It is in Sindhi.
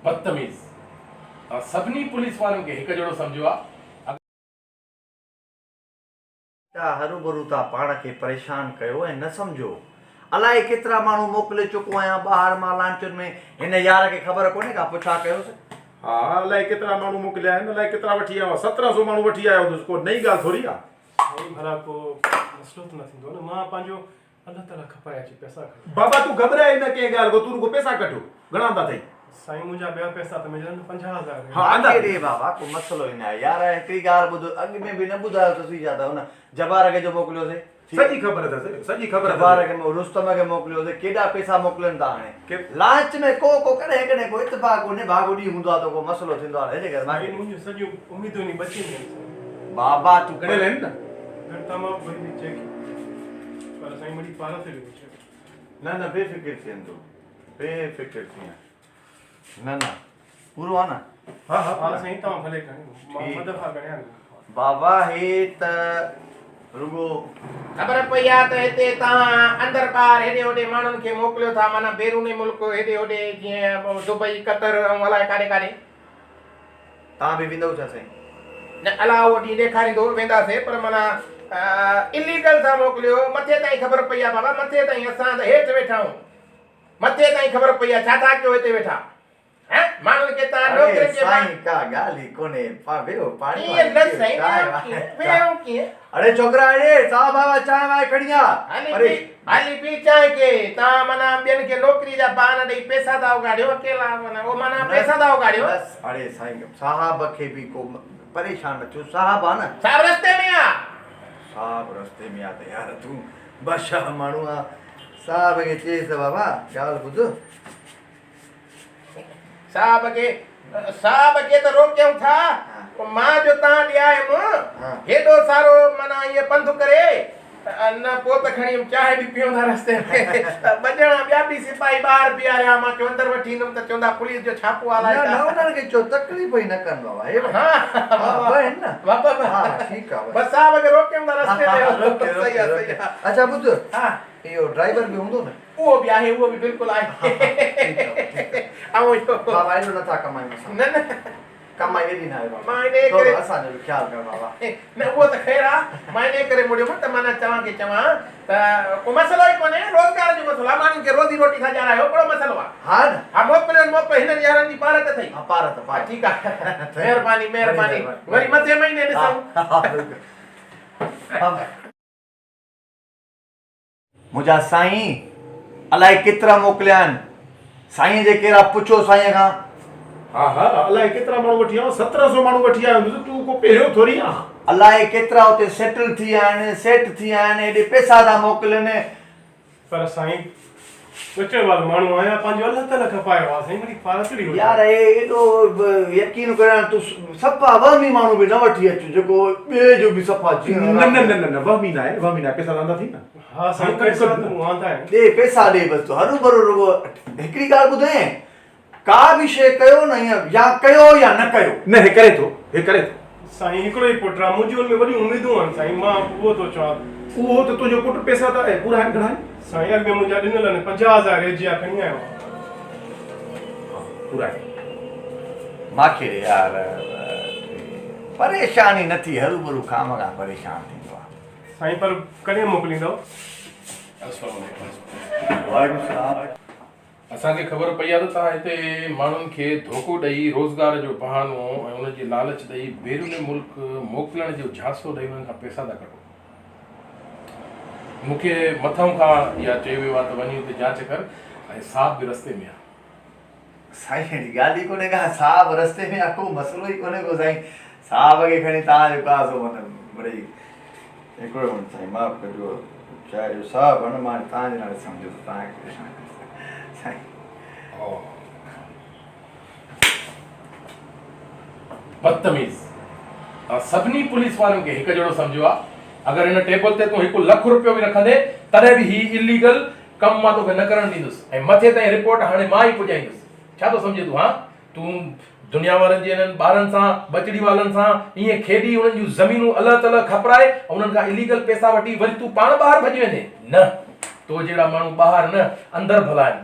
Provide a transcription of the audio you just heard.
بدتميز! توهان سڀني پوليس وارن کي هڪ جهڙو سمجهيو آ. اگر. ته هروڀرو توهان پاڻ کي پريشان ڪيو ۽ نه سمجهو. الائي ڪيترا ماڻهو موڪلي چڪو آهيان ٻاهر مان لانچن ۾، هن يار کي خبر ڪونهي ڪا پڇا ڪيوس. ها الائي ڪيترا ماڻهو موڪليا آهن، الائي ڪيترا وٺي آيو آهيان، 17 سو ماڻهو وٺي آيو هوندس، ڪو نئين ڳالهه ٿوري آ. سائين ڀلا ڪو مسئلو ته نه ٿيندو نه، مان پنهنجو الله تعالي کپائي اچي پئسا کڻي. بابا تون گهٻرائي ئي نه ڪنهن ڳالهه کان، تون رڳو پئسا ڪڍ، گهڻا آندا اٿئي؟ سائين منهنجا ٻيا پئسا ته مليا نه 50 هزار رهيا. ها آندا باقي اٿئي. ڏي بابا ڪو مسئلو ئي ناهي. يار هڪڙي ڳالهه ٻڌ اڳ ۾ به نه ٻڌايو اٿسي ڇا ته هن جبار کي جو موڪليوسي. سڄي خبر اٿس سڄي خبر اٿس. جبار کي رستم کي موڪليوسي ڪيڏا پئسا موڪلين ٿا هاڻي لانچ ۾ ڪو ڪو ڪڏهن ڪڏهن ڪو اتفاق ڪو نڀاڳو ڏينهن هوندو آهي ته ڪو مسئلو ٿيندو آهي هن ڪري سائين منهنجون سڄيون اميدون ئي بچي ويون سائين. بابا تون ڳڻيل آهن نه. گهٽ مان وري به چيڪ پر سائين مڙئي پارت ڏني ڇڏ. نه نه بي فڪر ٿين تون بي فڪر ٿين نه نه پورو آ نه. ها ها ها سائين توهان ڀلي کڻي مان ٻه دفعا ڳڻيا آهن. بابا هي ته رڳو. خبر پئي آ ته هتي توهان اندر ٻاهر هيڏي هوڏي ماڻهن کي موڪليو ٿا معنيٰ بيروني ملڪ هيڏي هوڏي جيئن دبئي قطر ۽ الائي ڪاڏي ڪاڏي. توهان به ويندؤ ڇا سائين؟ نه الا اهو ڏينهن ڏيکاريندو وينداسي پر معنيٰ اليگل ٿا موڪليو مٿي تائين خبر پئي آ بابا مٿي تائين اسان ته هيٺ ويٺا آهيون مٿي تائين خبر پئي آ ڇا ٿا ڪيو هتي ويٺا هه ماڻهن کي توهان اڙي نوڪرين جي سائين ڪا ڳالهه ئي ڪونهي پا ويهو پاڻي ائين واڻي نه پيئو سائين چانهه ويهون وانهه ڪيئن ويهون ڪيئن. اڙي ڇوڪرا اڙي صاحب آيو آ چانهه وانهه کڻي آ هلي پري. پي هلي پي چانهه کي توهان معنيٰ ٻين کي نوڪري جا بهانا ڏئي پئسا ٿا اوڳاڙيو اڪيلا معنيٰ اهو معنيٰ نه پئسا ٿا اوڳاڙيو. بس اڙي سائين صاحب کي به ڪو پريشان نه ٿيو صاحب آ نه. صاحب رستي ۾ آ. صاحب رستي ۾ آ ته يار تون بادشاهه ماڻهو آ صاحب کي چيس ته بابا ڳالهه ٻڌ. صاحب کي صاحب کي ته روڪيون ٿا مان جو تان ڏي آيم هيڏو سارو معنيٰ ائين پنڌ ڪري نه پوء ته کڻي چانهه به پيئون ٿا رستي ۾ ٻه ڄڻا ٻيا به سپاهي ٻاهر بيهاريا مان چيو اندر وٺي ايندم ته چوندا پوليس جو ڇاپو آ نه نه انهن کي چئو تڪليف ئي نه ڪن بابا هي وٺ ها ٻه آهن نه ها ٺيڪ آ بس بس صاحب کي روڪيون ٿا رستي تي صحيح آ صحيح آ اڇا ٻڌ ها اهو ڊرائيور به هوندو نه اهو به آهي اهو به بلڪل آهي آئون اهو بابا ايڏو نٿا ڪمايون اسان نه نه ڪمائي ايڏي ناهي بابا مان انهيء ڪري اسان جو به خيال ڪر بابا نه اهو ته خير آ مان انهيء ڪري مڙيم ته معنيٰ توهان کي چوان ته ڪو مسئلو ئي ڪونهي روزگار جو مسئلو آ ماڻهن کي روزي روٽي ٿا ڏيارايو ڪهڙو مسئلو آ ها نه ها موڪليو موڪليو هنن يارن جي پارت اٿئي ها پارت پارت ٺيڪ آ مهرباني مهرباني وري مٿين مهيني ڏسون ها ها بلڪل منهنجا سائين الائي ڪيترا موڪليا آهن سائين جي ڪيرا پڇو سائين کان. ها ها الائي ڪيترا ماڻهو وٺي آيو 17 سو ماڻهو وٺي آيو هوندس تون ڪو پهريون ٿوري آن. الائي ڪيترا اتي سيٽل ٿي ويا آهن سيٽ ٿي ويا آهن ايڏي پئسا ٿا موڪلين. پر سائين ٻچڙ وارو ماڻهو آهيان پنهنجو الله تعالي کپايو آهي سائين مڙئي پارتڙي هجي. يار اهي ايڏو يقين ڪريان تون صفا وهمي ماڻهو به نه وٺي اچ جيڪو ٻئي جو به صفا جيئڻ نه نه نه نه وهمي ناهي وهمي ناهي پئسا ته آندا اٿئي نه. ها سائين پئسا ته مون آندا آهن. ڏي پئسا ڏي بس تون هروڀرو رڳو هڪڙي ڳالهه ٻڌايانء ڪا به شيء ڪيو نه ائين يا ڪيو يا نه ڪيو. نه هي ڪري ٿو هي ڪري ٿو. سائين هڪڙو ئي پٽ آ منهنجون ان ۾ وڏيون اميدون آهن سائين مان اهو ٿو چوان. اهو ته تنهنجو پٽ پئسا ته پورا آهن گهڻا آهن. سائين اڳ ۾ منهنجا ڏنل آهن 50 هزار ريجيا کڻي آيو آهيان. ها پورا آهن. ماکي ڏي يار پريشان ئي نه ٿي هروڀرو خامخواه پريشان ٿيندو آ. سائين پر ڪڏهن موڪليندؤ. السلام عليڪم. وعليڪم السلام. اسان کي خبر پئي آهي ته توهان هتي ماڻهن کي ڌوڪو ڏئي روزگار جو بهانو ۽ ان جي لالچ ڏئي بيرون ملڪ موڪلڻ جو جهانسو ڏئي انهن کان پئسا ٿا ڪڍو. مون کي مٿئون کان اها چيو ويو آهي ته وڃي اتي جاچ ڪر ۽ صاحب به رستي ۾ آهي. سائين اهڙي ڳالهه ئي ڪونهي ڪا صاحب رستي ۾ آهي ڪو مسئلو ئي ڪونهي ڪو سائين صاحب کي کڻي توهان جو ڪا سو مطلب مڙئي هڪڙو منٽ سائين معاف ڪجو چاهي جو صاحب آهي نه مان توهان جي نالي سمجهيو ته توهان کي پريشان ڪندس سائين. بدتميز توهان سڀني پوليس وارن کي هڪ جهڙو سمجهيو آهي اگر هن ٽيبل تي تون هڪ لک روپيو به رکندين تڏهن به هي اليگل ڪم مان توکي نه ڪرڻ ڏيندس ۽ مٿي تائين رپورٽ هاڻي مان ئي پڄائيندس ڇا ٿو سمجهين تون هان تون دنيا وارن جي انهن ٻارن سان، ٻچڙي والن سان ائين کيڏي انهن جون زمينون الهه تلهه کپرائي ۽ انهن کان اليگل پئسا وٺي وري تون پاڻ ٻاهر ڀڄي وڃين؟ نه، تو جهڙا ماڻهو ٻاهر نه اندر ڀلا آهن.